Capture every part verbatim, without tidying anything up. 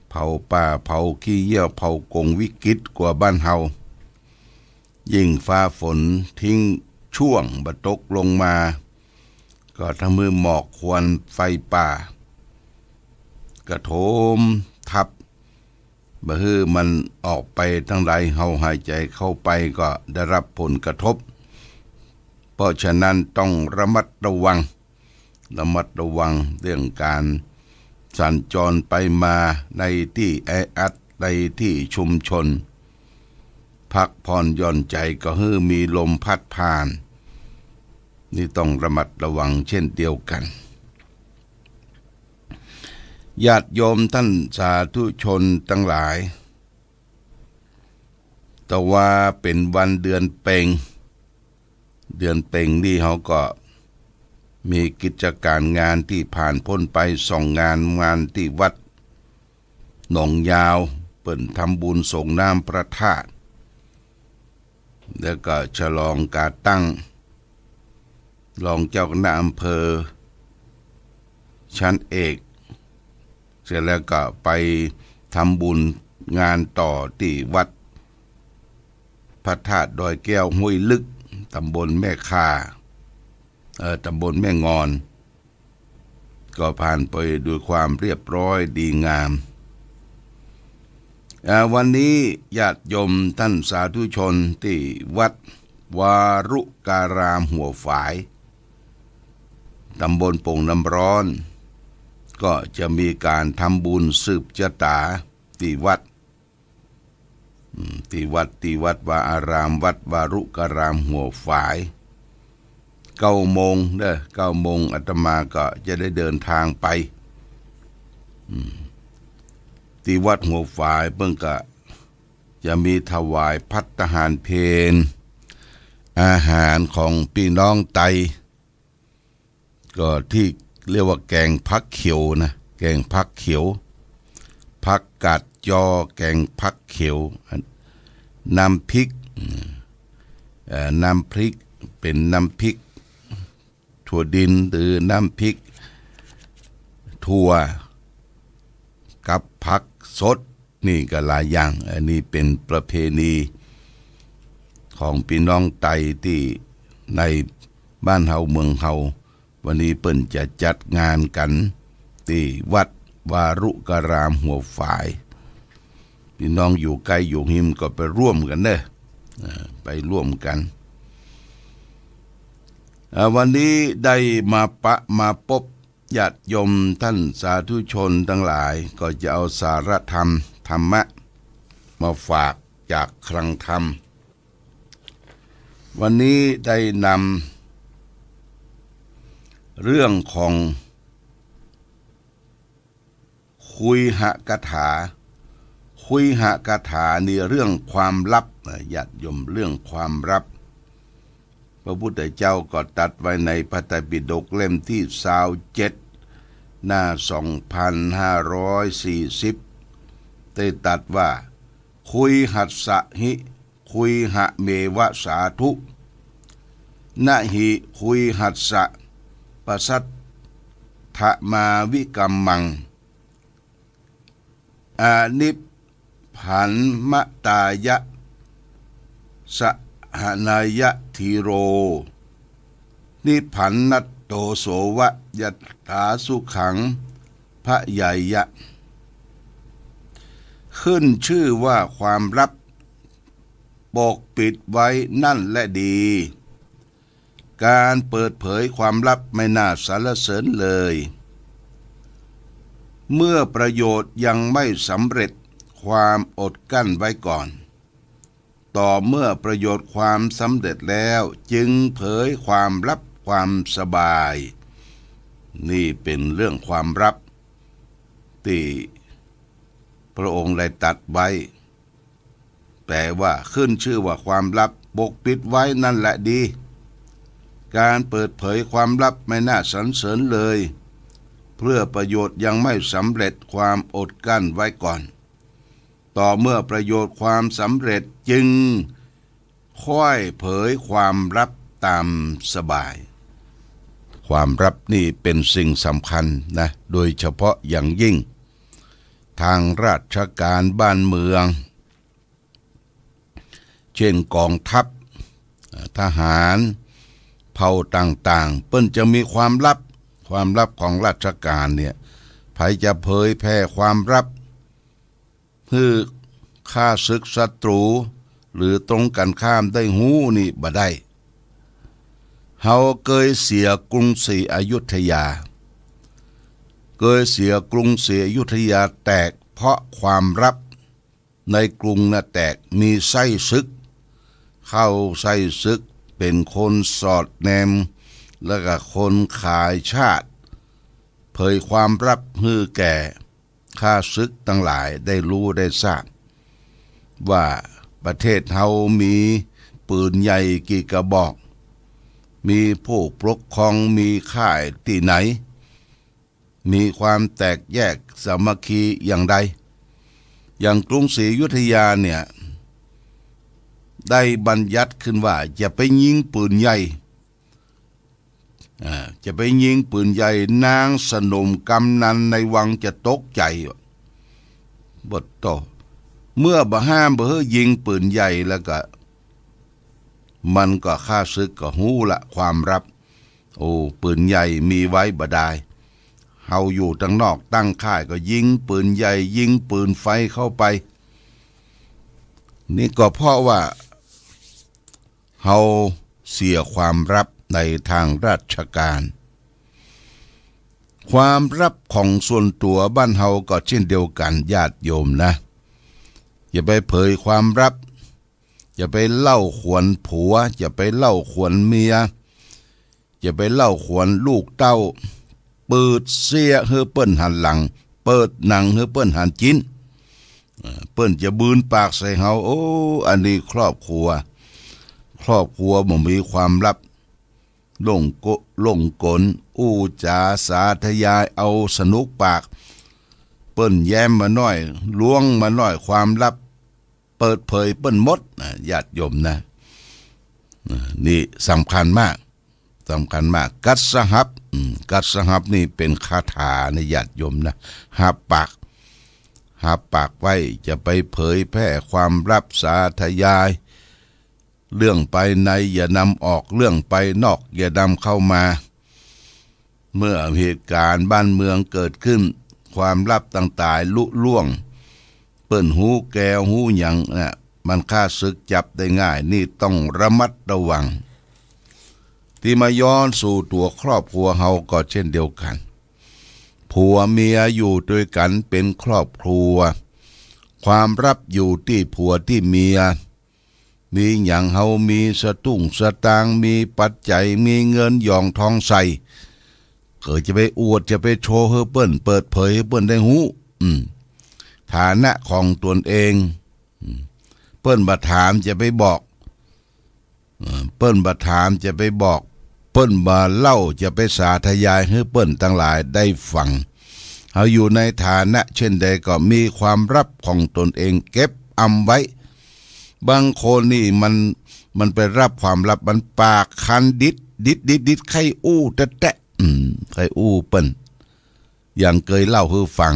เผาป่า เผาขี้เยี่ยว เผากงวิกฤตกว่าบ้านเฮา ยิ่งฟ้าฝนทิ้งช่วงบ่ตกลงมา ก็ทำหื้อหมอกควันไฟป่า กระโถมทับ บ่หื้อมันออกไปตังใด เฮาหายใจ๋เข้าไปก็ได้รับผลกระทบ เพราะฉะนั้นต้องระมัดระวัง ระมัดระวังเรื่องการสัญจรไปมาในตี้แออัด ในตี้ชุมชน พักผ่อนหย่อนใจ๋ก็หื้อมีลมพัดผ่าน นี่ต้องระมัดระวังเช่นเดียวกั๋น ญาติโยมต้านสาธุชนตังหลาย แต่ว่าเป๋นวันเดือนเพ็ญ เดือนเพ็ญนี่เฮาก็มีกิจก๋านงานตี้ผ่านป๊นไปสองงาน งานตี้วัดหนองยาว เปิ้นทำบุญสรงน้ำพระธาตุ แล้วก็ฉลองก๋าตั้งรองเจ้าคณะอำเภอชั้นเอก เสร็จแล้วก็ไปทำบุญงานต่อตี้วัดพระธาตุดอยแก้วห้วยลึก ตำบลแม่ข่า เอ่อ ตำบลแม่งอน ก็ผ่านไปด้วยความเรียบร้อยดีงาม อ่า วันนี้ญาติโยมต้านสาธุชนตี้วัดวารุการามหัวฝาย ตำบลโป่งน้ำร้อน ก็จะมีก๋านทำบุญสืบจะต๋าตี้วัด อืม ตี้วัด ตี้วัดวาอาราม วัดวารุการามหัวฝาย เก้าโมงเด้อ เก้าโมงอาตมาก็จะได้เดินทางไป อืม ตี้วัดหัวฝายเปิ้นก็จะมีถวายภัตตาหารเพล อาหารของปี้น้องไต ก็ตี้เรียกว่าแก๋งผักเขียวนะ แก๋งผักเขียว ผักกาดจอ แก๋งผักเขียว น้ำพริก เอ่อ น้ำพริก เป๋นน้ำพริกถั่วดินหรือน้ำพริกถั่ว กับผักสด นี่ก็หลายอย่าง อันนี้เป๋นประเพณีของปี้น้องไตตี้ในบ้านเฮาเมืองเฮา วันนี้เปิ้นจะจัดงานกั๋นตี้วัดวารุการามหัวฝาย ปี้น้องอยู่ใก้อยู่ฮิมก็ไปร่วมกั๋นเน่อ อ่า ไปร่วมกั๋น อ่า วันนี้ได้มาปะมาปบ ญาติโยมต้านสาธุชนตังหลาย ก็จะเอาสาระธรรม ธรรมะ มาฝากจากคลังธรรม วันนี้ได้นำเรื่องของ คุยหคาถา คุยหคาถานี่เรื่องความลับนะ ญาติโยม เรื่องความลับ พระพุทธเจ้าก็ตรัสไว้ในพระไตรปิฎกเล่มตี้ซาวเจ็ด หน้าสองพันห้าร้อยสี่สิบ ได้ตรัสว่า คุยหัสสะหิ คุยหะเมวะสาธุ นะหิ คุยหัสสะ ปะสัทธะมาวิกัมมัง อานิพพันมตายะ สหนายะธีโร นิพพันนัตโตโสวะ ยัตถาสุขังพะยายะ ขึ้นชื่อว่าความลับ ปกปิดไว้นั่นแหละดี การเปิดเผยความลับไม่น่าสรรเสริญเลย เมื่อประโยชน์ยังไม่สำเร็จ ความอดกลั้นไว้ก่อน ต่อเมื่อประโยชน์ความสำเร็จแล้ว จึงเผยความลับความสบาย นี่เป๋นเรื่องความลับตี้พระองค์ได้ตรัสไว้ แปลว่า ขึ้นชื่อว่าความลับ ปกปิดไว้นั่นแหละดี การเปิดเผยความลับไม่น่าสรรเสริญเลย เพื่อประโยชน์ยังไม่สำเร็จ ความอดกลั้นไว้ก่อน ต่อเมื่อประโยชน์ความสำเร็จจึงค่อยเผยความลับตามสบาย ความลับนี่เป๋นสิ่งสำคัญนะ โดยเฉพาะอย่างยิ่ง ทางราชการบ้านเมือง เช่นกองทัพ ทหาร เผ่าต่างๆ เปิ้นจะมีความลับ ความลับของราชการเนี่ย ใผจะเผยแผ่ความลับ หื้อข้าศึกศัตรู๋ หรือตรงกันข้ามได้ฮู้นี่บ่ได้ เฮาเกยเสียกรุงศรีอยุธยา เกยเสียกรุงศรีอยุธยาแตกเพราะความลับ ในกรุงน่ะแตก มีไส้ศึก เข้าไส้ศึก เป๋นคนสอดแนม แล้วก็คนขายชาติ เผยความลับหื้อแก่ข้าศึกตังหลายได้ฮู้ได้ทราบ ว่าประเทศเฮามีปืนใหญ่กี่กระบอก มีผู้ปกครอง มีค่ายตี้ไหน มีความแตกแยกสามัคคีอย่างใด อย่างกรุงศรีอยุธยาเนี่ย ได้บัญญัติขึ้นว่าจะไปยิงปืนใหญ่ อ่า จะไปยิงปืนใหญ่ นางสนมกำนันในวังจะตกใจ๋ บ่โต้ เมื่อบ่ห้ามบ่หื้อยิงปืนใหญ่แล้วก็ มันก็ข้าศึกก็ฮู้ละความลับ โอ้ ปืนใหญ่มีไว้บ่ดาย เฮาอยู่ตังนอกตั้งค่ายก็ยิงปืนใหญ่ ยิงปืนไฟเข้าไป นี่ก็เพราะว่าเฮาเสียความลับในทางราชการ ความลับของส่วนตั๋วบ้านเฮาก็เช่นเดียวกั๋นญาติโยมนะ อย่าไปเผยความลับ อย่าไปเล่าขวัญผัว อย่าไปเล่าขวัญเมีย อย่าไปเล่าขวัญลูกเต้า เปิดเสี้ยะหื้อเปิ้นหันหลัง เปิดหนังหื้อเปิ้นหันจิ๊น เอ่อ เปิ้นจะบืนปากใส่เฮา โอ้ อันนี้ครอบครัว ครอบครัวบ่มีความลับ ล่งโก ล่งกล อู้จ๋าสาธยายเอาสนุกปาก เปิ้นแย้มมาหน้อย ล้วงมาหน้อย ความลับเปิดเผยเปิ้นหมดนะ ญาติโยมนะ อ่า นี่สำคัญมาก สำคัญมาก กัสหัป อืม กัสหัปนี่เป๋นคาถานะญาติโยมนะ หับปาก หับปากไว้ จะไปเผยแพร่ความลับสาธยาย เรื่องไปในอย่านำออก เรื่องไปนอกอย่านำเข้ามา เมื่อเหตุการณ์บ้านเมืองเกิดขึ้น ความลับต่างๆ ลุล่วง เปิ้นฮู้แก้วฮู้หยังน่ะ มันข้าศึกจับได้ง่าย นี่ต้องระมัดระวัง ตี้มาย้อนสู่ตั๋วครอบครัวเฮาก็เช่นเดียวกั๋น ผัวเมียอยู่ตวยกั๋นเป๋นครอบครัว ความลับอยู่ตี้ผัวตี้เมีย มีหยังเฮามีสตุ้งสตางค์ มีปัจจัย มีเงินหยองทองใส่ ก็จะไปอวด จะไปโชว์หื้อเปิ้น เปิดเผยหื้อเปิ้นได้ฮู้ อืม ฐานะของตนเอง อืม เปิ้นบ่ถามจะไปบอก เอ่อ เปิ้นบ่ถามจะไปบอก เปิ้นบ่เล่าจะไปสาธยายหื้อเปิ้นตังหลายได้ฟัง เฮาอยู่ในฐานะเช่นใดก็มีความลับของตนเองเก็บอำไว้ บางคนนี่มัน มันไปรับความลับ มันปากคันดิด ดิด ดิด ดิด ใค่อู้แต๊ๆ อืม ใค่อู้เปิ้น อย่างเกยเล่าหื้อฟัง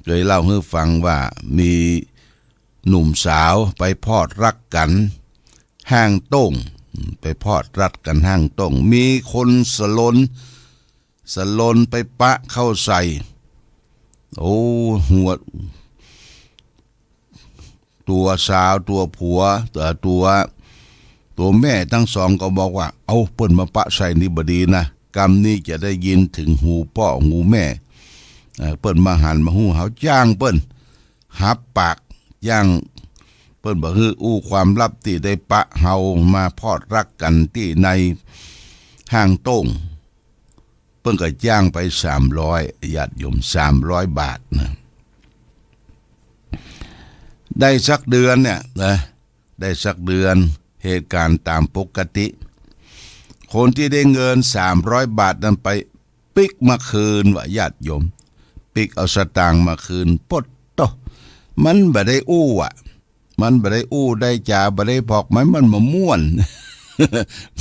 เกยเล่าหื้อฟังว่ามีหนุ่มสาวไปพลอดฮักกั๋นห้างโต้ง ไปพลอดฮักกั๋นห้างโต้ง มีคนสะหลน สะหลนไปปะเข้าใส่ โอ้ หัว ตั๋วสาวตั๋วผัว ตั๋ว ตั๋ว ตั๋วแม่ตังสองก็บอกว่า เอ้า เปิ้นมาปะใส่นี่บ่ดีนะ กำนี้จะได้ยินเถิงหูป้อหูแม่ เอ่อ เปิ้นมาหันมาฮู้ เฮาจ้างเปิ้น หับปาก จ้างเปิ้นบ่หื้ออู้ความลับตี้ได้ปะเฮามาพลอดฮักกั๋นตี้ในห้างโต้ง เปิ้นก็จ้างไปสามร้อย ญาติโยม สามร้อยบาทนะ ได้สักเดือนเนี่ยนะ ได้สักเดือน เหตุการณ์ต๋ามปกติ คนตี้ได้เงินสามร้อยบาทนั้นไปปิ๊กมาคืนว่าญาติโยม ปิ๊กเอาสตางค์มาคืน ปดโต้ มันบ่ได้อู้อะ มันบ่ได้อู้ได้จ๋า บ่ได้พอก มัน มันบ่ม่วน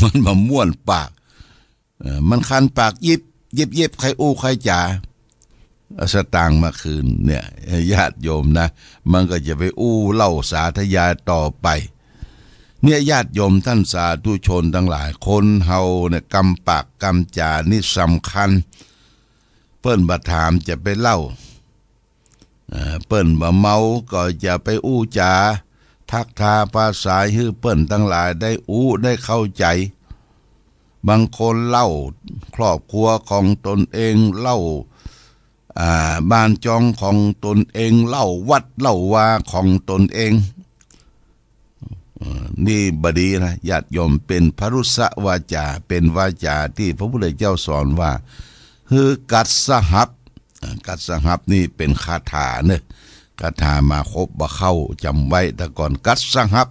มันบ่ม่วนปาก เอ่อ มันคันปากยิบ ยิบ ยิบ ใค่อู้ใค่จ๋า เอาสตางค์มาคืนเนี่ย ญาติโยมนะ มันก็จะไปอู้เล่าสาธยายต่อไป เนี่ย ญาติโยมท่านสาธุชนตังหลาย คนเฮาเนี่ย กำปากกำจ๋านี่สำคัญ เปิ้นบ่ถามจะไปเล่า เอ่อ เปิ้นบ่เมาก็จะไปอู้จ๋า ทักทาปราศรัยหื้อเปิ้นตังหลายได้อู้ได้เข้าใจ๋ บางคนเล่าครอบครัวของตนเอง เล่า อ่า บ้านจองของตนเอง เล่าวัดเล่าวาของตนเอง เอ่อ นี่บ่ดีนะ ญาติโยม เป๋นพรุสวาจา เป๋นวาจาตี้พระพุทธเจ้าสอนว่า หื้อกัดสหับ อ่า กัดสหับนี่เป๋นคาถาเน่อ คาถามาคบบ่เข้า จ๋ำไว้ แต่ก่อนกัดสหับ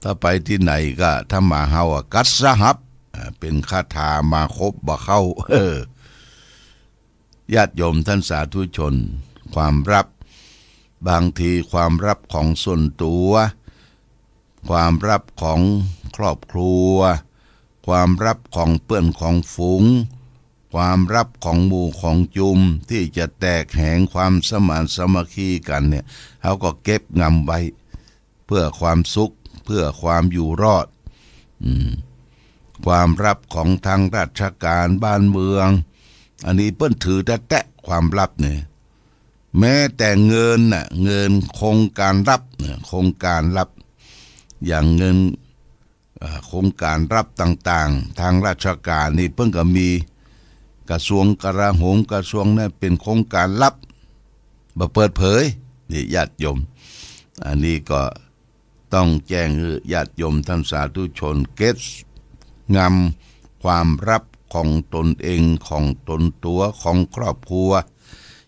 ถ้าไปตี้ไหนก็ ถ้ามาเฮาอะ กัดสหับ อ่า เป๋นคาถามาคบบ่เข้า เออ ญาติโยมท่านสาธุชน ความลับ บางทีความลับของส่วนตัว ความลับของครอบครัว ความลับของเปื้อนของฝูง ความลับของหมู่ของจุม ตี้จะแตกแหงความสมานสามัคคีกั๋นเนี่ย เฮาก็เก็บงำไว้ เปื้อความสุข เปื้อความอยู่รอด อืม ความลับของทางราชก๋านบ้านเมือง อันนี้เปิ้นถือแต๊ๆ ความลับเนี่ย แม้แต่เงินน่ะ เงินโครงก๋านลับเนี่ย โครงก๋านลับ อย่างเงิน อ่า โครงก๋านลับต่างๆ ทางราชก๋านนี่เปิ้นก็มี กระทรวงกลาโหม กระทรวงนั้นเป๋นโครงก๋านลับ บ่เปิดเผย นี่ญาติโยม อันนี้ก็ต้องแจ้งหื้อญาติโยมท่านสาธุชนเก็บงำความลับของตนเอง ของตนตั๋ว ของครอบครัว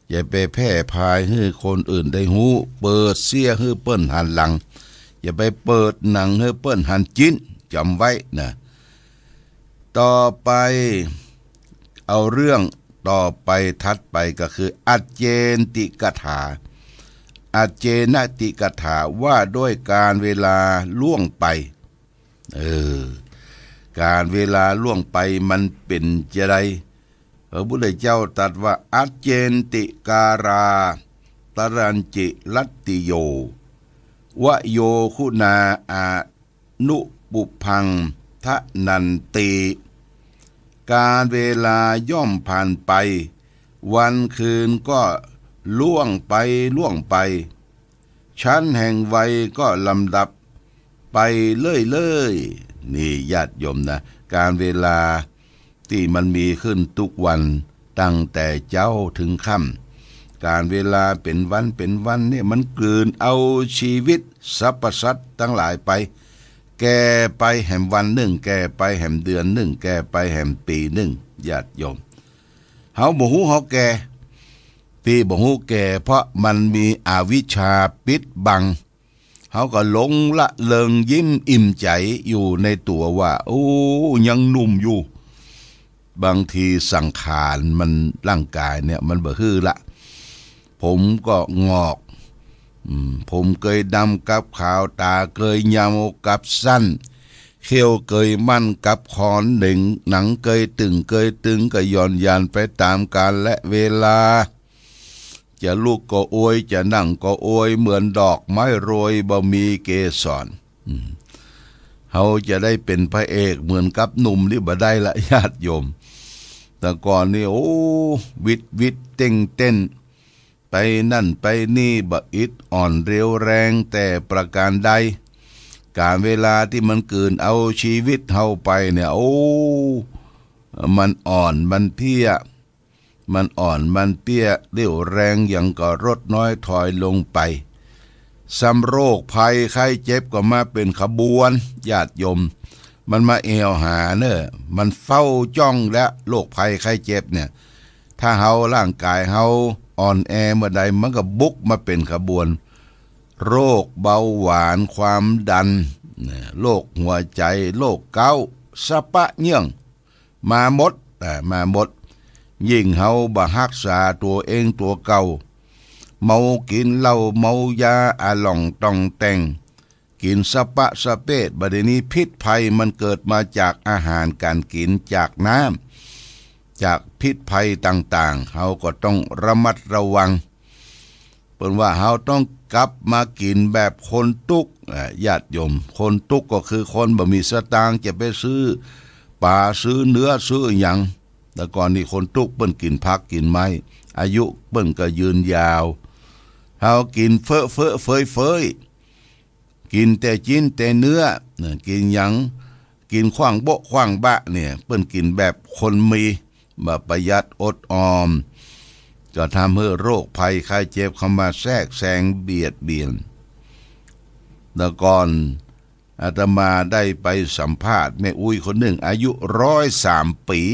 อย่าไปแพร่พายหื้อคนอื่นได้ฮู้ เปิดเสี้ยหื้อเปิ้นหันหลัง อย่าไปเปิดหนังหื้อเปิ้นหันจิ๊น จ๋ำไว้นะ ต่อไป เอาเรื่องต่อไปถัดไปก็คือ อัจเจนติกถา อัจเจนติกถา ว่าด้วยก๋านเวลาล่วงไป เออ ก๋านเวลาล่วงไปมันเป๋นจาใด พระพุทธเจ้าตรัสว่า อัจเจนติการา ตรัญจิรัตติโย วโย คุณา อนุปุพพัง ทนันติ ก๋านเวลาย่อมผ่านไป วันคืนก็ล่วงไปล่วงไป ฉันแห่งวัยก็ลำดับไปเรื่อยๆ นี่ญาติโยมนะ ก๋านเวลาตี้มันมีขึ้นกู้วัน ตั้งแต่เจ๊าเถิงค่ำ ก๋านเวลาเป๋นวันเป๋นวันเนี่ย มันกลืนเอาชีวิตสรรพสัตว์ตังหลายไป แก่ไปแหมวันนึ่ง แก่ไปแหมเดือนนึ่ง แก่ไปแหมปี๋นึ่ง ญาติโยม เฮาบ่ฮู้เฮาแก่ ตี้บ่ฮู้แก่ เพราะมันมีอวิชชาปิดบัง เฮาก็หลงละเริงยิ้มอิ่มใจ๋อยู่ในตั๋วว่า โอ้ ยังหนุ่มอยู่ บางทีสังขารมัน ร่างก๋ายเนี่ยมันบ่หื้อละ ผมก็หงอก อืม ผมเกยดำกับขาว ต๋าเกยเยาว์กับสั้น เขี้ยวเกยมั่นกับขอนเหล็ง หนังเกยตึงเกยตึงก็หย่อนยานไปต๋ามกาลและเวลา จะลุกก็อวย จะนั่งก็อวย เหมือนดอกไม้โรยบ่มีเกสร อืม เฮาจะได้เป๋นพระเอกเหมือนกับหนุ่มนี่บ่ได้ละ ญาติโยม แต่ก่อนนี่ โอ้ วิดวิดเต้นเต้น ไปนั่นไปนี่ บ่อิดอ่อนเร็วแรงแต่ประก๋านใด ก๋านเวลาตี้มันกลืนเอาชีวิตเฮาไปเนี่ย โอ้ มันอ่อนมันเพลี้ย มันอ่อนมันเปี้ย เรี่ยวแรงอย่างก็ลดน้อยถอยลงไป ซ้ำโรคภัยไข้เจ็บก็มาเป๋นขบวน ญาติโยม มันมาแอ่วหาเน่อ มันเฝ้าจ้องและ โรคภัยไข้เจ็บเนี่ย ถ้าเฮาร่างก๋ายเฮาอ่อนแอเมื่อใด มันก็บุกมาเป๋นขบวน โรคเบาหวาน ความดัน โรคหัวใจ๋ โรคเก๊าต์ สะปะเยื่อง มาหมด อ่า มาหมด ยิ่งเฮาบ่ฮักษาตั๋วเองตั๋วเก่า เมากิ๋นเหล้าเมายาอะหล่องต่องแต่ง กิ๋นสะปะสะเปด บ่าดนี้พิษภัยมันเกิดมาจากอาหารก๋านกิ๋น จากน้ จากพิษภัยต่างๆ เฮาก็ต้องระมัดระวัง เปิ้นว่าเฮาต้องกลับมากิ๋นแบบคนตุ๊กข์ อ่า ญาติโยม คนตุ๊กข์ก็คือคนบ่มีสตางค์จะไปซื้อป๋า ซื้อเนื้อ ซื้อหยัง แต่ก่อนนี้คนตุ๊กข์เปิ้นกิ๋นผักกิ๋นไม้ อายุเปิ้นก็ยืนยาว เฮากิ๋นเฟ้อๆ เฟ้ยๆ กิ๋นแต่จิ๊นแต่เนื้อ กิ๋นหยัง กิ๋นขว้างโบ๊ะขว้างบะเนี่ย เปิ้นกิ๋นแบบคนมี บ่ประหยัดอดออม ก็ทำหื้อโรคภัยไข้เจ็บเข้ามาแทรกแซงเบียดเบียน แต่ก่อนอาตมาได้ไปสัมภาษณ์แม่อุ๊ยคนนึ่ง อายุร้อยสามปี๋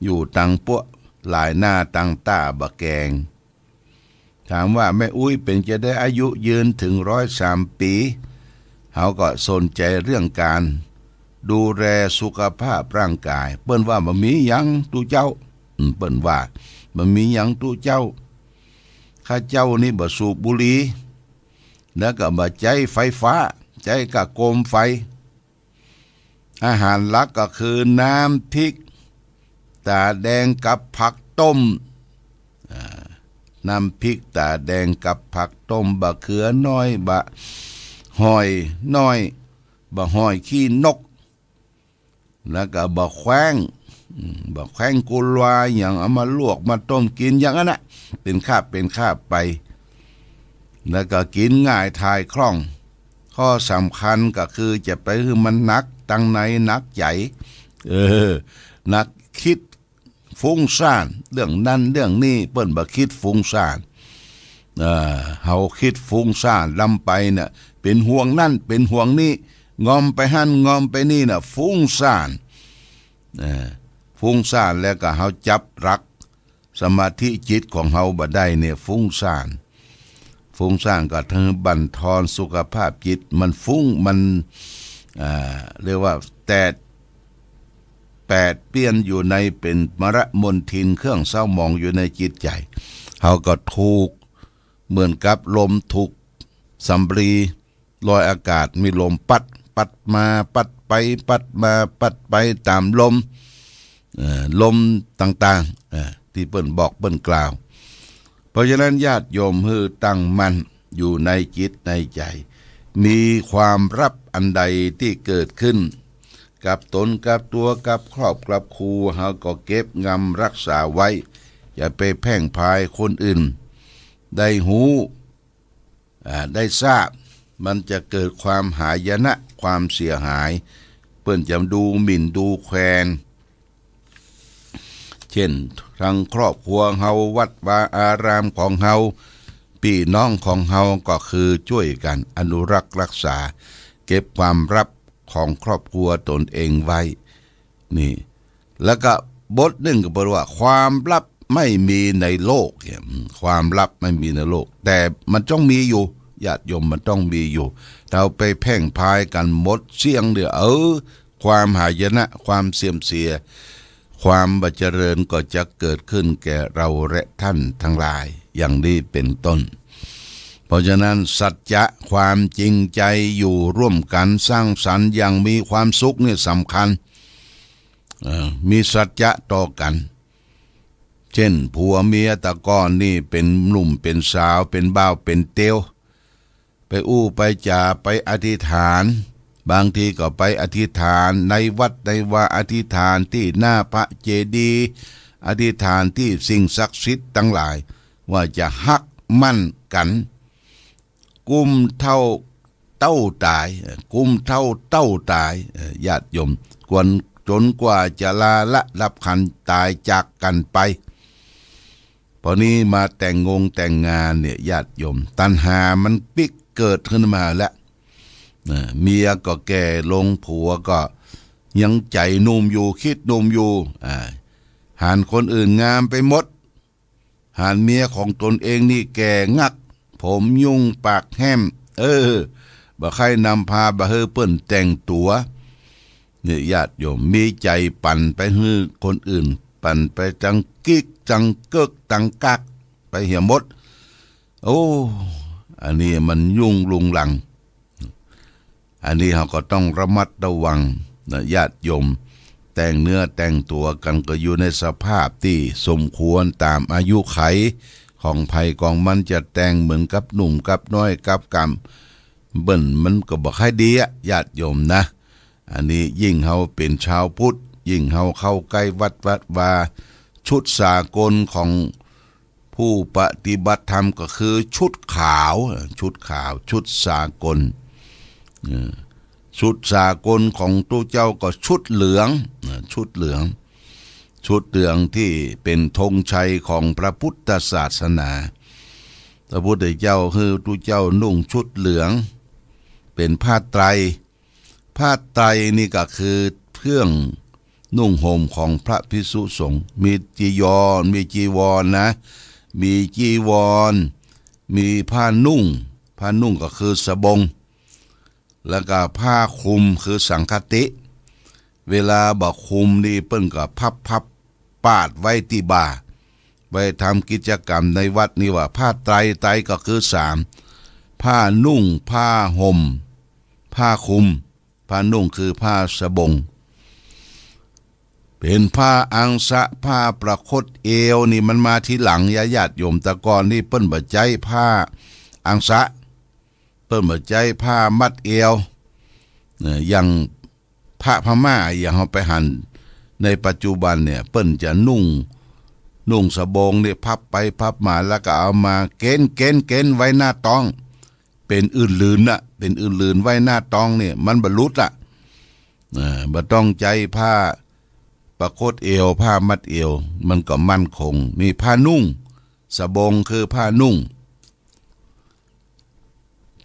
อยู่ตังปั๊วหลายหน้าตังต้าบ่าแกง ถามว่าแม่อุ๊ยเป๋นจะใดอายุยืนเถิงร้อยสามปี๋ เฮาก็สนใจ๋เรื่องก๋านดูแลสุขภาพร่างก๋าย เปิ้นว่าบ่มีหยังตุ๊เจ้า อืม เปิ้นว่าบ่มีหยังตุ๊เจ้า ข้าเจ้านี่บ่สูบบุหรี่ แล้วก็บ่ใจ๊ไฟฟ้า ใจ๊ก้าโกมไฟ อาหารหลักก็คือน้ำพริกต๋าแดงกับผักต้ม อ่า น้ำพริกต๋าแดงกับผักต้ม บ่าเขือน้อย บ่าฮ่อยน้อย บ่าฮ่อยขี้นก แล้วก็บ่าแข้ง อืม บ่าแข้งกุลวา หยังเอามาลวกมาต้มกิ๋นอย่างนั้นน่ะ เป๋นคาบเป๋นคาบไป แล้วก็กิ๋นง่ายถ่ายคล่อง ข้อสำคัญก็คือจะไปหื้อมันหนักตังในหนักใจ๋ เออ หนักกึ๊ด ฟุ้งซ่าน เรื่องนั้นเรื่องนี้ เปิ้นบ่กึ๊ดฟุ้งซ่าน เอ่อ เฮากึ๊ดฟุ้งซ่านล้ำไปเนี่ย เป๋นห่วงนั้นเป๋นห่วงนี้ งอมไปหั้นงอมไปนี่น่ะ ฟุ้งซ่าน เอ่อ ฟุ้งซ่านแล้วก็เฮาจับหลักสมาธิจิตของเฮาบ่ได้เนี่ย ฟุ้งซ่าน ฟุ้งซ่านก็เถิงบั่นทอนสุขภาพจิต มันฟุ้ง มัน อ่า เรียกว่าแตด แปดเปื้อนอยู่ใน เป๋นมลมลทินเครื่องเศร้าหมองอยู่ในจิตใจ๋ เฮาก็ถูกเหมือนกับลมถูกสำลีลอยอากาศ มีลมปั๊ด ปั๊ดมาปั๊ดไป ปั๊ดมาปั๊ดไปต๋ามลม เอ่อ ลมต่างๆ เอ่อ ตี้เปิ้นบอกเปิ้นกล่าว เพราะฉะนั้นญาติโยมหื้อตั้งมั่นอยู่ในจิตในใจ๋ มีความลับอันใดตี้เกิดขึ้นกับตนกับตั๋วกับครอบกับครัว เฮาก็เก็บงำรักษาไว้ อย่าไปแพ่งพรายคนอื่นได้ฮู้ อ่า ได้ทราบ มันจะเกิดความหายนะ ความเสียหาย เปิ้นจะดูหมิ่นดูแคลน เช่น ตังครอบครัวเฮา วัดวาอารามของเฮา ปี้น้องของเฮา ก็คือจ้วยกั๋นอนุรักษ์รักษา เก็บความลับของครอบครัวตนเองไว้ นี่ แล้วก็บทนึ่งก็บอกว่า ความลับไม่มีในโลกเนี่ย อืม ความลับไม่มีในโลก แต่มันต้องมีอยู่ ญาติโยม มันต้องมีอยู่ เฮาไปแพ่งพรายกั๋นหมดเสี้ยงเดียว เออ ความหายนะ ความเสื่อมเสีย ความบ่เจริญก็จะเกิดขึ้นแก่เราและท่านทั้งหลาย อย่างนี้เป็นต้น เพราะฉะนั้นสัจจะ ความจริงใจ อยู่ร่วมกั๋นสร้างสรรค์อย่างมีความสุขนี่สำคัญ เอ่อ มีสัจจะต่อกั๋น เช่น ผัวเมียแต่ก่อนนี่เป๋นหนุ่มเป๋นสาว เป๋นบ่าวเป๋นเตียว ไปอู้ไปจ๋า ไปอธิษฐาน บางทีก็ไปอธิษฐานในวัดในวา อธิษฐานตี้หน้าพระเจดีย์ อธิษฐานตี้สิ่งศักดิ์สิทธิ์ตังหลาย ว่าจะฮักมั่นกั๋น กุ้มเต้าเต้าต๋าย เอ่อ กุ้มเต้าเต้าต๋าย เอ่อ ญาติโยม กวน จ๋นกว่าจะลาละดับขันธ์ต๋ายจากกั๋นไป พอนี้มาแต่งงงแต่งงานเนี่ย ญาติโยม ตัณหามันปิ๊กเกิดขึ้นมาแล้ว เอ่อ เมียก็แก่ลง ผัวก็ยังใจ๋หนุ่มอยู่ กึ๊ดหนุ่มอยู่ อ่า หันคนอื่นงามไปหมด หันเมียของตนเองนี่แก่งัก ผมยุ่งปากแห้ม เออ บ่ใค่นำพา บ่หื้อเปิ้นแต่งตั๋ว นี่ญาติโยม มีใจ๋ปั่นไปหื้อคนอื่น ปั่นไปตังกึ๊กตังเก๊กตังกั๊กไปเหียหมด โอ้ อันนี้มันยุ่งรุงรัง อันนี้เฮาก็ต้องระมัดระวังนะ ญาติโยม แต่งเนื้อแต่งตั๋วกั๋นก็อยู่ในสภาพตี้สมควรต๋ามอายุขัยของใผของมัน จะแต่งเหมือนกับหนุ่มกับน้อยกับกำ เปิ้นมันก็บ่ใค่ดีอะ ญาติโยมนะ อันนี้ยิ่งเฮาเป๋นชาวพุทธ ยิ่งเฮาเข้าใก้วัด วัดวา ชุดสากลของผู้ปฏิบัติธรรมก็คือชุดขาว ชุดขาว ชุดสากล เออ ชุดสากลของตุ๊เจ้าก็ชุดเหลือง เออ ชุดเหลือง ชุดเหลืองตี้เป๋นธงชัยของพระพุทธศาสนา พระพุทธเจ้าหื้อตุ๊เจ้านุ่งชุดเหลือง เป๋นผ้าไตร ผ้าไตรนี่ก็คือเครื่องนุ่งห่มของพระภิกษุสงฆ์ มีจียร มีจีวรนะ มีจีวร มีผ้านุ่ง ผ้านุ่งก็คือสบง แล้วก็ผ้าคลุมคือสังฆติ เวลาบ่คลุมนี่เปิ้นก็พับๆ ปาดไว้ตี้บ่า ไว้ทำกิจกรรมในวัดนี่ว่าผ้าไตร ไตรก็คือสาม ผ้านุ่ง ผ้าห่ม ผ้าคลุม ผ้านุ่งคือผ้าสบง เป๋นผ้าอังสะ ผ้าประคตเอวนี่มันมาทีหลัง ญาติโยม แต่ก่อนนี่เปิ้นบ่ใจ๊ผ้าอังสะ เปิ้นบ่ใจ๊ผ้ามัดเอว เอ่อ อย่างพระพม่า อย่างเฮาไปหันในปัจจุบันเนี่ย เปิ้นจะนุ่ง นุ่งสบงนี่พับไปพับมา แล้วก็เอามาเก๋น เก๋น เก๋นไว้หน้าต๊อง เป๋นอื่นลืนน่ะ เป๋นอื่นลืนไว้หน้าต๊องนี่ มันบ่หลุดอะ เอ่อ บ่ต้องใจ๊ผ้าประคตเอว ผ้ามัดเอว มันก็มั่นคง มีผ้านุ่ง สบงคือผ้านุ่ง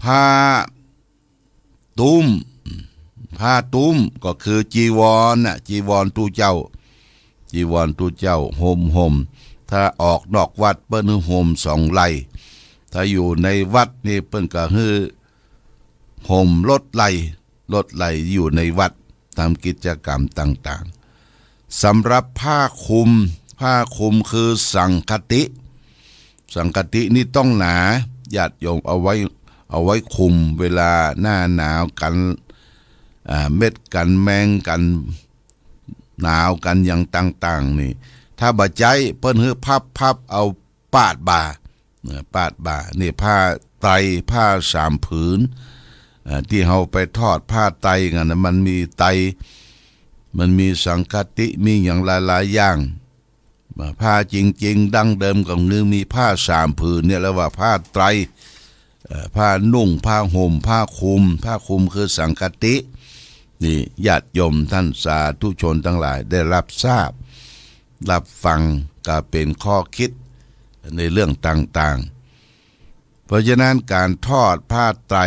ผ้าตุ้ม ผ้าตุ้มก็คือจีวรน่ะ จีวรตุ๊เจ้า จีวรตุ๊เจ้าห่ม ห่ม ถ้าออกนอกวัดเปิ้นหื้อห่มสองไหล่ ถ้าอยู่ในวัดนี่เปิ้นก็หื้อห่มลดไหล่ ลดไหล่อยู่ในวัด ทำกิจกรรมต่างๆ สำหรับผ้าคลุม ผ้าคลุมคือสังฆติ สังฆตินี่ต้องหนา ญาติโยม เอาไว้ เอาไว้คลุมเวลาหน้าหนาวกั๋น อ่า เม็ดกั๋นแมงกั๋นหนาวกั๋นอย่างต่างๆ นี่ ถ้าบ่ใจ๊เปิ้นหื้อพับๆ เอาปาดบ่า เอ่อ ปาดบ่า นี่ผ้าไตร ผ้าสามผืน เอ่อ ตี้เฮาไปทอดผ้าไตรกั๋นน่ะ มันมีไตร มันมีสังฆติ มีอย่างหลายๆ อย่าง ผ้าจริงๆ ดั้งเดิมก็คือมีผ้าสามผืนเนี่ย เรียกว่าผ้าไตร เอ่อ ผ้านุ่ง ผ้าห่ม ผ้าคลุม ผ้าคลุมคือสังฆติ นี่ญาติโยมท่านสาธุชนตังหลายได้รับทราบ รับฟัง ก็เป๋นข้อคิดในเรื่องต่างๆ เพราะฉะนั้นก๋านทอดผ้าไตร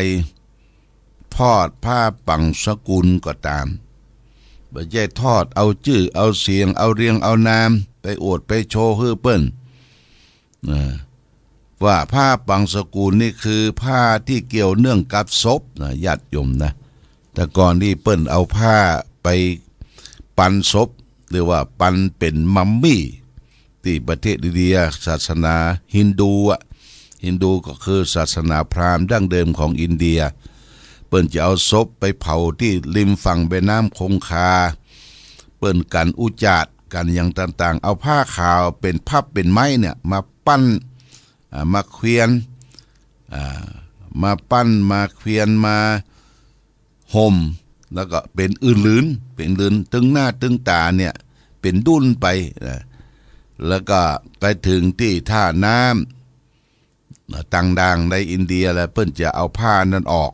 ทอดผ้าปังสกุลก็ต๋าม บ่ใจ้ทอดเอาจื้อเอาเสียง เอาเรียงเอานาม ไปอวดไปโชว์หื้อเปิ้น นะ ว่าผ้าปังสกุลนี่คือผ้าตี้เกี่ยวเนื่องกับศพนะ ญาติโยมนะ แต่ก่อนนี่เปิ้นเอาผ้าไปปันศพ หรือว่าปันเป๋นมัมมี่ ตี้ประเทศอินเดีย ศาสนาฮินดูอะ ฮินดูก็คือศาสนาพราหมณ์ดั้งเดิมของอินเดีย เปิ้นจะเอาศพไปเผาตี้ริมฝั่งแม่น้ำคงคา เปิ้นกั๋นอุจจาระกั๋นอย่างต่างๆ เอาผ้าขาวเป๋นพับเป๋นไม้เนี่ยมาปั้น อ่า มาเขวียน อ่า มาปั้น มาเขวียน มาห่ม แล้วก็เป๋นอื่นลืน เป๋นอื่นลืน ตึงหน้าตึงต๋าเนี่ย เป๋นดุ้นไป นะ แล้วก็ไปเถิงตี้ท่าน้ำ นะ ต่างๆ ในอินเดียแล้ว เปิ้นจะเอาผ้านั้นออก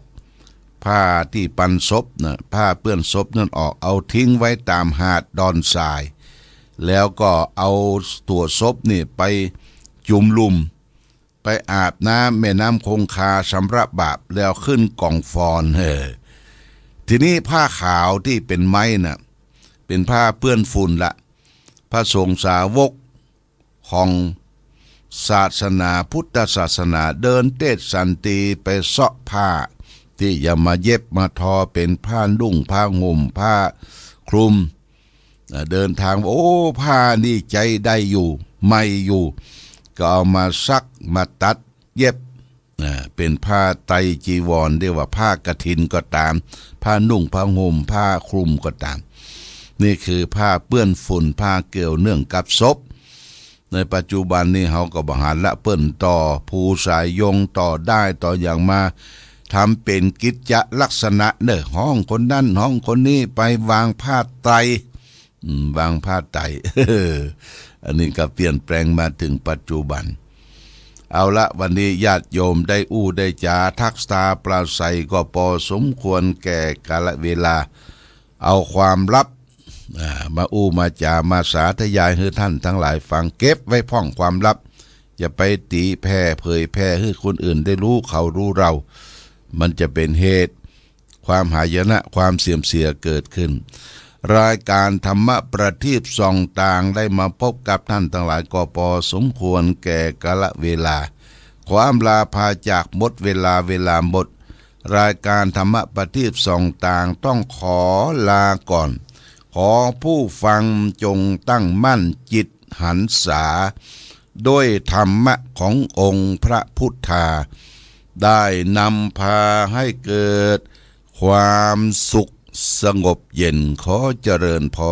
ผ้าตี้ปันศพนะ ผ้าเปื้อนศพนั้นออก เอาทิ้งไว้ต๋ามหาดดอนทราย แล้วก็เอาตั๋วศพนี่ไปจุ่มลุ่ม ไปอาบน้ำแม่น้ำคงคาชำระบาป แล้วขึ้นก๋องฟอน เออ ทีนี้ผ้าขาวตี้เป๋นไม้น่ะ เป๋นผ้าเปื้อนฝุ่นละ พระสงฆ์สาวกของศาสนาพุทธศาสนา เดินเตศสันตีไปเซาะผ้าตี้จะมาเย็บมาทอเป๋นผ้านุ่งผ้าห่มผ้าคลุม อ่า เดินทาง โอ้ ผ้านี่ใจ๊ได้อยู่ ใหม่อยู่ ก็เอามาซัก มาตัด เย็บ อ่า เป๋นผ้าไตรจีวร เรียกว่าผ้ากฐินก็ต๋าม ผ้านุ่งผ้าห่มผ้าคลุมก็ต๋าม นี่คือผ้าเปื้อนฝุ่น ผ้าเกี่ยวเนื่องกับศพ ในปัจจุบันนี้เฮาก็บ่หันละ เปิ้นต่อ ผูสายยง ต่อด้าย ต่อหยังมาทำเป๋นกิจจะลักษณะเน่อ ฮ้องคนนั้นฮ้องคนนี้ ไปวางผ้าไตร อืม วางผ้าไตร อันนี้ก็เปลี่ยนแปลงมาเถิงปัจจุบัน เอาละ วันนี้ญาติโยมได้อู้ได้จ๋า ทักษาปราศรัยก็ปอสมควรแก่กาลเวลา เอาความลับ อ่า มาอู้มาจ๋า มาสาธยายหื้อท่านตังหลายฟัง เก็บไว้พ่องความลับ อย่าไปตี๋แผ่เผยแผ่หื้อคนอื่นได้ฮู้เขาฮู้เฮา มันจะเป๋นเหตุ ความหายนะ ความเสื่อมเสียเกิดขึ้น รายก๋านธรรมะประทีปส่องตาง ได้มาพบกับท่านตังหลายก็ปอสมควรแก่กาลเวลา ขออำลาพาจาก หมดเวลา เวลาหมด รายก๋านธรรมะประทีปส่องตางต้องขอลาก่อน ขอผู้ฟังจงตั้งมั่นจิตหันษา ด้วยธรรมะขององค์พระพุทธา ได้นำพาให้เกิดความสุขสงบเย็น ขอเจริญพร